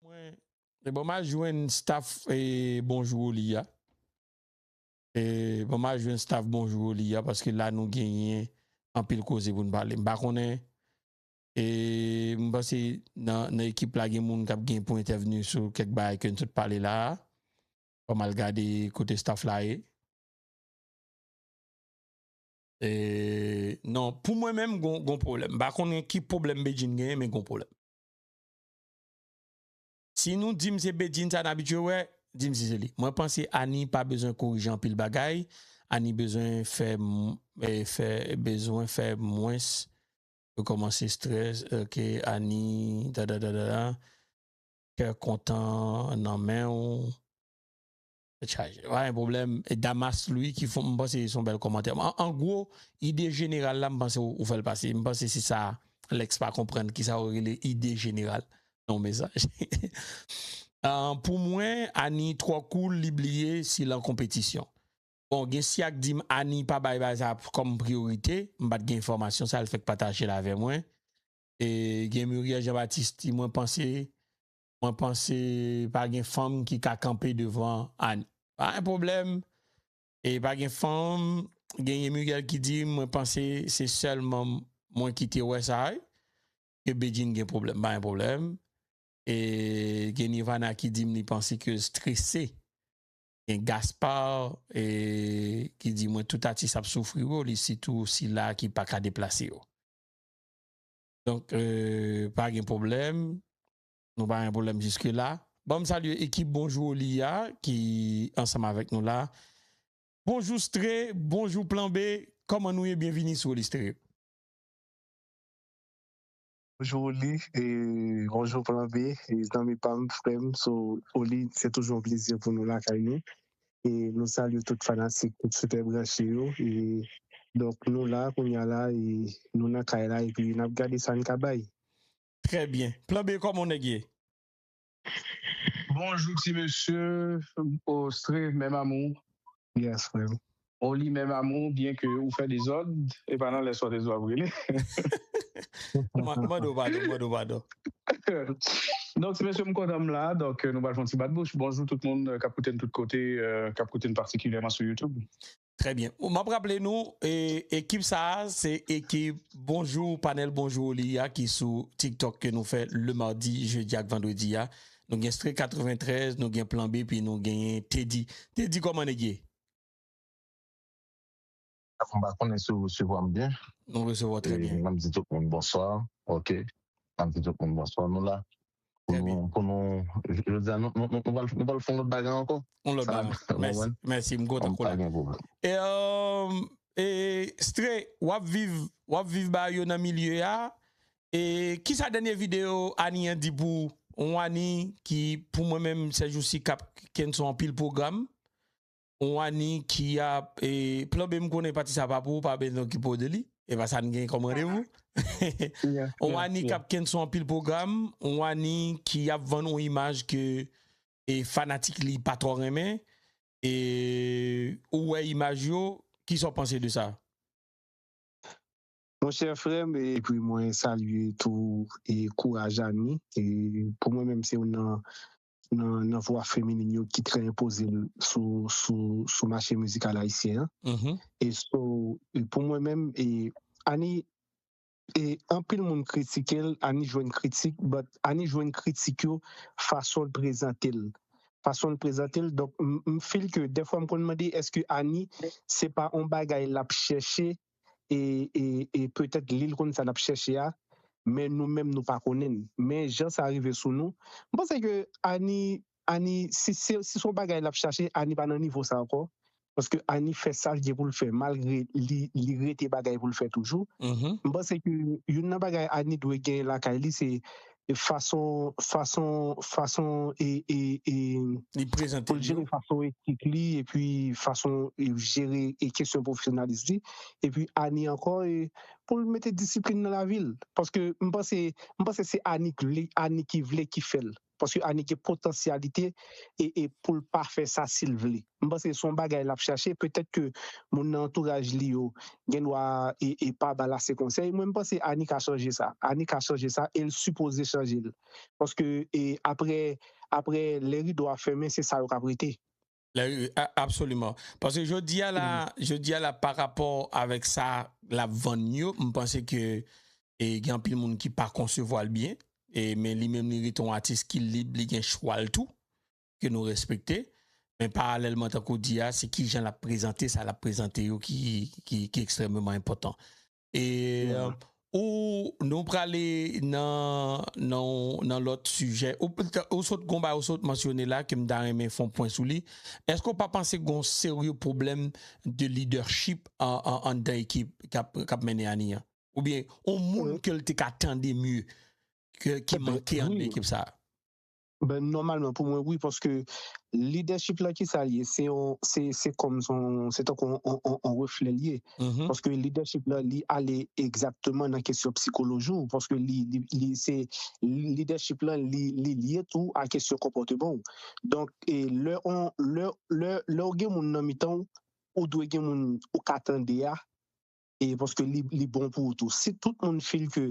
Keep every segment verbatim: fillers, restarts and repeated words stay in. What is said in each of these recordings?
Mwen, e bon, m al jwenn staff e bonjou Oli a. E bon, m al jwenn staff bonjou Oli a, paske la nou genyen anpil koze pou n pale. M pa konnen, e m panse nan, nan ekip la gen moun k ap gen pou entèvni sou kèk bagay ke n sot pale la a. Fò m al gade kote staff la ye. E, non, pou mwen menm, gon, gon pwoblèm. M pa konnen ki pwoblèm Bedjine genyen, men gon pwoblèm. Si nou di m se Bedjine sa n abitye wè, di m si se li. Mwen panse Annie pa bezwen korije anpil bagay. Annie bezwen fè, m- e, fè, bezwen fè mwens. Yo kòmanse strès, ok, Annie, da da da da da. Kè kontan nan men w. Tèt chaje. Pa gen pwoblèm. E Damas Louis ki fè m panse se yon bèl kòmantè. An, an gwo, ide jeneral la, m panse ou, ou fè l pase. M panse se sa, Lex pa konprann kisa yo rele ide jeneral nan yon mesaj. Ah, pou mwen, Annie twò cool, li bliye si l an konpetisyon. Bon, gen syak di m Annie pa bay bagay sa kòm priyorite, m pa t gen enfòmasyon sa, l fèk pataje l avè mwen. E gen Muriel Jean Baptiste di mwen panse, mwen panse pa gen fanm ki ka kanpe devan Annie. Pa gen pwoblèm. E pa gen fanm, genyen Muriel ki di mwen panse se sèlman mwen ki te wè sa, wi. Ke Bedjine gen pwoblèm, pa gen pwoblèm. E gen Nirvana ki di m li panse ke l strese. Gen Gaspard e, ki di mwen tout atis ap soufri wi, li sitou sila ki pa ka deplase yo. Donk, e, pa gen pwoblèm. Nou pa gen pwoblèm jiske la. Ban m salye ekip Bonjou Oli a ki ansanm avèk nou la. Bonjou Stre, bonjou Plan B. Kòman nou ye? Byenvini sou Oli Stereo. Bonjou Oli, e, bonjou Plan B, e, zanmi pa m, frè m, so, Oli, se toujou yon plezi pou nou lakay nou. E nou salye tout fanatik, tout sipè branche yo. E, donk, nou la, kounye a la, e nou nan kay la, epi n ap gade sa n ka bay. Trè byen. Plan B, kòman nèg ye? Bonjou ti mesye, Ostre, menm amou. Yes, frè m. Oli menm amou, byen ke ou fè dezòd, e pa nan lè sa w te di w ap rele. Mande w padon, mande w padon. Donk, ti mesye, m kontan m la, donk, nou pral fè yon ti bat bouch. Bonjou tout moun k ap koute n tout kote, k ap koute n patikilyèman sou YouTube. Trè byen. M ap raple nou, e, ekip sa a, se ekip Bonjou, panèl Bonjou Oli a, ki sou TikTok ke nou fè le mardi, jedi ak vandredi a. Nou gen Stre katreventrèz, nou gen Plan B, epi nou genyen Teddy. Teddy, kòman nèg ye? M pa konnen si w resevwa m byen. Nou resevwa w trè byen. M ap di tout moun bonswa. Ok. M ap di tout moun bonswa. Nou la. Pou nou, pou nou, jodi a, nou, nou, nou, nou pral, nou pral fè yon lòt bagay ankò. Yon lòt bagay. Mèsi, mèsi, m kontan kou la. E, e, Stre, w ap viv, w ap viv bagay yo nan milye a. E kisa dènye videyo Ani an di pou ou? Yon Ani ki, pou mwen menm, sèjousi k ap kenn sou anpil pwogram. Yon Ani ki ap, e, Plan B, m konnen pati sa pa pou ou, pa bezwen okipe w de li. E pa sa n gen kòm randevou. Yon Ani k ap kenn sou anpil pwogram, yon Ani ki ap vann yon imaj ke, e, fanatik li pa twò renmen. E ou wè imaj yo, kisa w panse de sa? Monchè frè m, epi mwen salye tou e kouraj Ani. E pou mwen menm, se youn nan, nan, nan vwa feminin yo ki trè enpoze l sou, sou, sou mache mizikal ayisyen an. E so, e pou mwen menm, e Ani, e anpil moun kritike l, Ani jwenn kritik, but Ani jwenn kritik yo fason l prezante l. Fason l prezante l. Donk, m, m feel ke dèfwa m konn mande, èske Ani, se pa yon bagay l ap chèche, e, e, e petèt li l konn sa l ap chèche a, men nou menm nou pa konnen l. Men jan sa rive sou nou, m panse ke Ani, Ani, si se, si se yon bagay l ap chache, Ani pa nan nivo sa ankò. Paske Ani fè sa l gen pou l fè, malgre li, li rete bagay pou l fè toujou. M panse ke youn nan bagay Ani dwe gen lakay li, se fason, fason, fason e, e, e, Li prezante pou l l jere yo. Fason etik li, epi fason e jere e kesyon pwofesyonalis li. Epi Ani ankò, e pou l mete disiplin nan lavi l. Paske m panse, m panse se Ani k vle, Ani ki vle ki fè l. Paske Annie gen potansyalite e, e pou l pa fè sa si l vle. M panse se yon bagay l ap chache. Petèt ke moun nan antouraj li yo gen dwa e, e pa ba l ase konsèy. Mwen, m panse Annie ka chanje sa. Annie ka chanje sa e l sipoze chanje l. Paske e, apre, apre lè rido a fèmen, se sa yo k ap rete. Lè, a- absoliman. Paske jodi a la, jodi a la, pa rapò avèk sa l ap vann yo, m panse ke e, gen anpil moun ki pa konsevwa l byen, e, men li menm li rete yon atis ki lib, li gen chwa l tou, ke nou respekte. Men paralèlman, tankou w di a, se kijan l ap prezante sa l ap prezante yo ki, ki, ki ekstrèmeman enpòtan. E ou, nou prale nan, nan, nan lòt sijè. Ou, ou sot gon bagay, ou sot mansyone la, ke m ta renmen fè yon pwen sou li. Èske w pa panse gon serye pwoblèm de leadership an, an, anndan ekip k ap, k ap mennen Annie an? Oubyen yon moun ke l te ka tande mye ke, ki manke anndan ekip sa a? Ben, nòmalman, pou mwen, wi, paske lidèchip la, ki sa l ye? Se yon, se, se kòm se yon, se tankou yon, yon, yon, yon reflè l ye. Paske lidèchip la, li ale egzakteman nan kesyon psikoloji w, paske li, li, li se, lidèchip la, li, li lye tou a kesyon konpòteman w. Donk, e, lè on, lè, lè, lè w gen moun nan mitan w, ou dwe gen moun ou ka tande a, e paske li, li bon pou ou tou. Si tout moun feel ke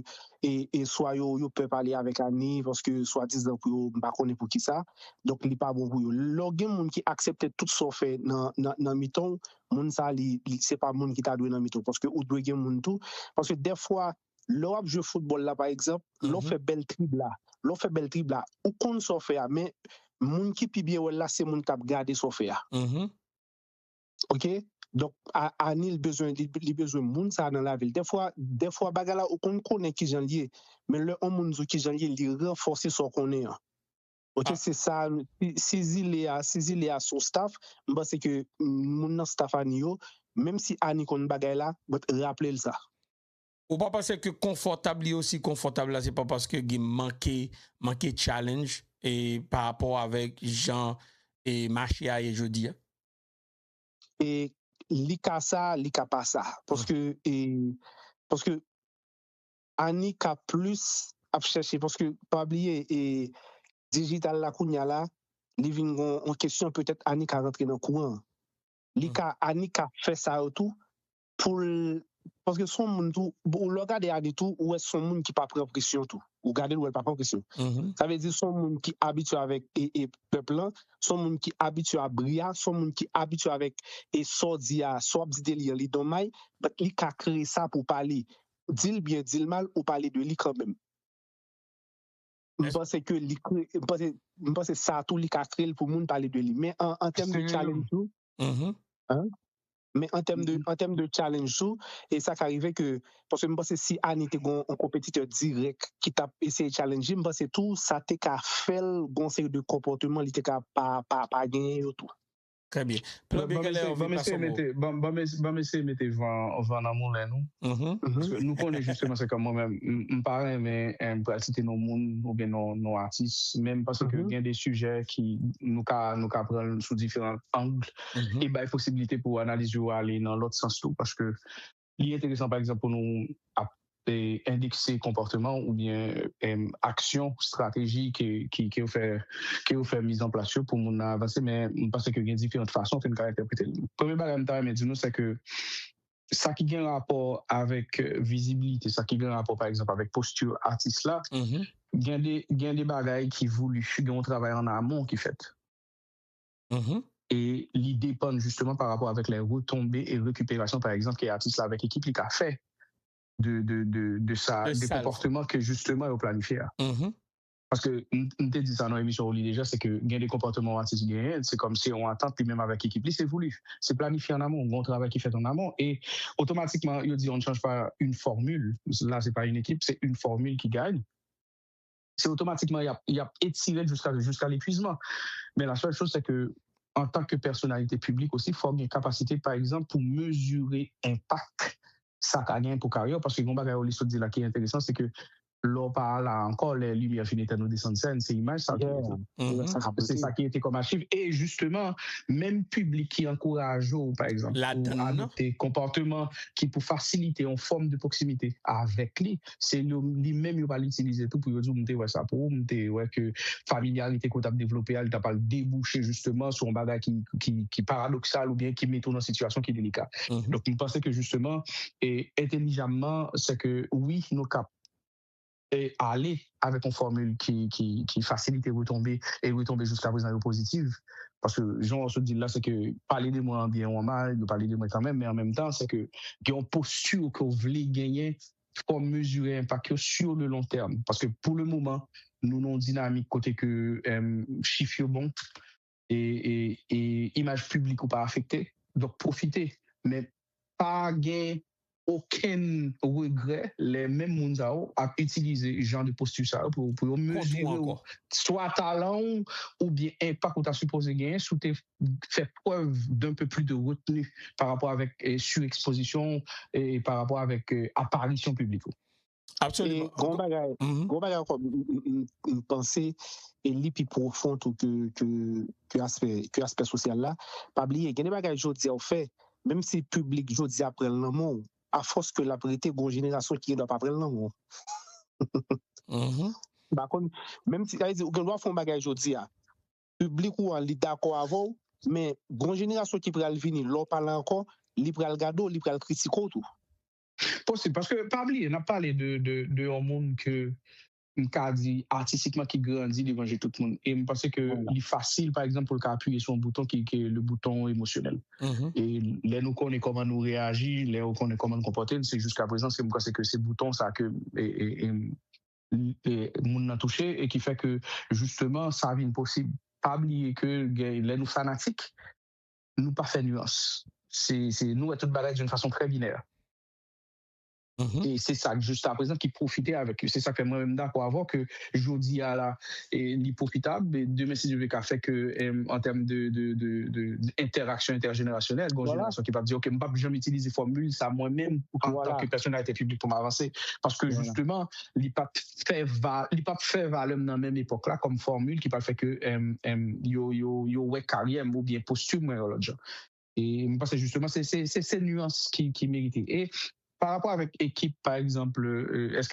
e, e swa yo, yo pè pale avèk Annie, paske swadizan pou yo, m pa konnen pou kisa, donk li pa bon pou yo. Lè w gen moun ki aksepte tout sa w fè nan, nan, nan mitan w, moun sa li, li se pa moun ki ta dwe nan mitan w, paske ou dwe gen moun tou. Paske dèfwa, lè w ap jwe foutbòl la, pa egzanp, lè w fè bèl trib la, lè w fè bèl trib la, ou konn sa w fè a, men moun ki pi byen wè l la, se moun k ap gade sa w fè a. Ok? Donk, Annie, li bezwen, li, li bezwen moun sa nan lavi l. Dèfwa, dèfwa bagay la, ou konn konnen kijan l ye. Men lè yon moun di w kijan l ye, li ranfòse sa w konnen an. Ok, se sa, si, si Zile a, si Zile a se yon staff, m panse ke moun nan staff Annie yo, menm si Annie konn bagay la, but raple l sa. Ou pa panse ke konfòtab li osi konfòtab la, se pa paske gen manke, manke challenge e pa rapò avèk jan e mache a ye jodi a? E li ka sa, li ka pa sa. Paske, e, paske Annie ka plis ap chèche, paske pa bliye, e, dijital la kounye a la, li vin gon yon kesyon, petèt Annie ka rantre nan kouran an. Li ka, Annie ka fè sa yo tou, pou l, paske se yon moun tou, ou lè w gade Annie tou, ou wè se yon moun ki pa pran presyon tou. Ou gade l, ou wè l pa pran presyon. Sa vle di se yon moun ki abitye avèk e, e pèp lan, se yon moun ki abitye a bri a, se yon moun ki abitye avèk e sa w di a, sa w ap di de li an, li donmay, but li ka kreye sa pou pale. Di l byen, di l mal, ou pale de li kanmenm. M panse ke li kre, m panse, m panse sa tou li ka kreye l pou moun pale de li. Men an, an tèm de challenge tou, men an tèm de, an tèm de challenge tou, e sa ka rive ke, paske m panse si Annie te gon yon konpetitè dirèk ki t ap eseye challenge, m panse tou sa te ka fè l gon seri de konpòteman li te ka pa, pa, pa genyen yo tou. Trè byen. Plan B genlè yo vin pase mo. Ban m eseye mete van, van nan moulen nou. Paske nou konnen jisteman se kòm mwen menm, m pa renmen pral site non moun oubyen non, non atis, men m panse ke gen de sijè ki nou ka, nou ka pran l sou diferan ang e bay posiblite pou analiz yo ale nan lòt sans tou, paske li enteresan, pa egzanp, pou nou ap endekse konpòteman oubyen aksyon, estrateji ke, ke, ke yo fè, ke yo fè mizanplas yo pou moun nan avanse, men m panse ke gen diferan fason ke n ka entèprete l. Premye bagay m ta renmen di nou, se ke sa ki gen rapò avèk vizibilite, sa ki gen rapò, pa egzanp, avèk posti atis la, gen de, gen de bagay ki vouli, gen yon travay an amon ki fèt. E li depann jisteman pa rapò avèk lè retonbe e rekiperasyon, pa egzanp, ke atis la avèk ekip li ka fè de, de, de, de sa, de konpòteman ke jisteman yo planifye a. Paske m, m te di sa nan emisyon Oli deja, se ke gen de konpòteman yon atis genyen, se kòm se yon atant li menm avèk ekip li, se vouli. Se planifye an amon, gen yon travay ki fèt an amon. E otomatikman, yo di on ne change pas une formule. La, se pa yon ekip, se yon fòmil ki gaye. Se otomatikman y ap, y ap etire l jiska, jiska lepuizman. Men la sèl choz, se ke antanke pèsonalite piblik osi, fò w gen kapasite, pa egzanp, pou mezire enpak sa ka gen pou karyè w. Paske gen yon bagay Oli sot di la ki enteresan, se ke lè w pa la ankò, lè limyè fin etèn ou desann sèn, se imaj sa ki rete. Se sa ki rete kòm achiv. E jisteman, menm piblik ki ankouraje w, pa egzanp, pou adopte konpòteman ki pou fasilite yon fòm de pwoksimite avèk li, se li menm yo pral itilize tou pou yo di w, "M te wè sa pou ou, m te wè ke familyarite ke w t ap devlope a, li ta pral debouche jisteman sou yon bagay ki, ki, ki paradoksal oubyen ki mete w nan sitiyasyon ki delika." Donk, m panse ke jisteman, e entelijamman, se ke wi, nou ka e ale avèk yon fòmil ki, ki, ki fasilite retonbe, e retonbe jiska prezan yo pozitiv. Paske jan w sot di l la, se ke pale de mwen an byen ou an mal, yo pale de mwen kanmenm, men an menm tan, se ke gen yon posti ke w vle genyen, fò mezire enpak yo sur le long terme. Paske pou le moman, nou nan yon dinamik kote ke, em, chif yo bon, e, e, e imaj piblik ou pa afekte. Donk, pwofite, men pa gen okenn regrè lè menm moun sa yo ap itilize jan de posti sa yo pou, pou yo mezire w, swa talan w oubyen enpak ou ta sipoze genyen si w te fè prèv d'un peu plus de retenue par rapport avèk, e, sirekspozisyon e par rapport avèk, e, aparisyon piblik ou. E gon bagay, gon bagay ankò, m, m, m, m panse, e li pi pwofon tou ke, ke, ke aspè, ke aspè sosyal la. Pa bliye, gen de bagay jodi a w fè, menm si piblik jodi a pran l nan men w, afòs ke l ap rete, gon jenerasyon ki gendwa pa pran l nan men w. M pa konn, menm si, sa vle di, ou gendwa fè yon bagay jodi a, piblik ou an, li dakò avè w, men gon jenerasyon ki pral vini, lè w pa la ankò, li pral gade w, li pral kritike w tou. Posib, paske pa bliye, n ap pale de, de, de yon moun ke m ka di atistikman ki grandi devan je tout moun. E m panse ke li fasil, pa egzanp, pou l ka apiye sou yon bouton ki, ki le bouton emosyonèl. E lè nou konnen kòman nou reyaji, lè ou konnen kòman nou konpòte n, se jiska prezan, se m panse ke se bouton sa ke e, e, e, e, moun nan touche e ki fè ke jisteman sa vin posib. Pa bliye ke gen, lè nou fanatik, nou pa fè nuans. Se, se, nou wè tout bagay d'une façon très binaire. E se sa, jiska prezan, ki pwofite avèk yo. Se sa k fè mwen menm dakò avè w ke jodi a la, e li pwofitab, e demen, si Dye vle, ka fè ke, em, an tèm de, de, de, de, de entèraksyon entèjenerasyonèl, gon jenerasyon ki p ap di, "Ok, m p ap janm itilize fòmil sa mwen menm antanke pèsonalite piblik pou m avanse." Paske jisteman, li p ap fè va, li p ap fè valè m nan menm epòk la kòm fòmil ki pral fè ke, em, em, yo, yo, yo wè karyè m oubyen posti m yon lòt jan. E m panse jisteman se, se, se, se nuans ki, ki merite. E pa rapò avèk ekip, pa egzanp, e, èske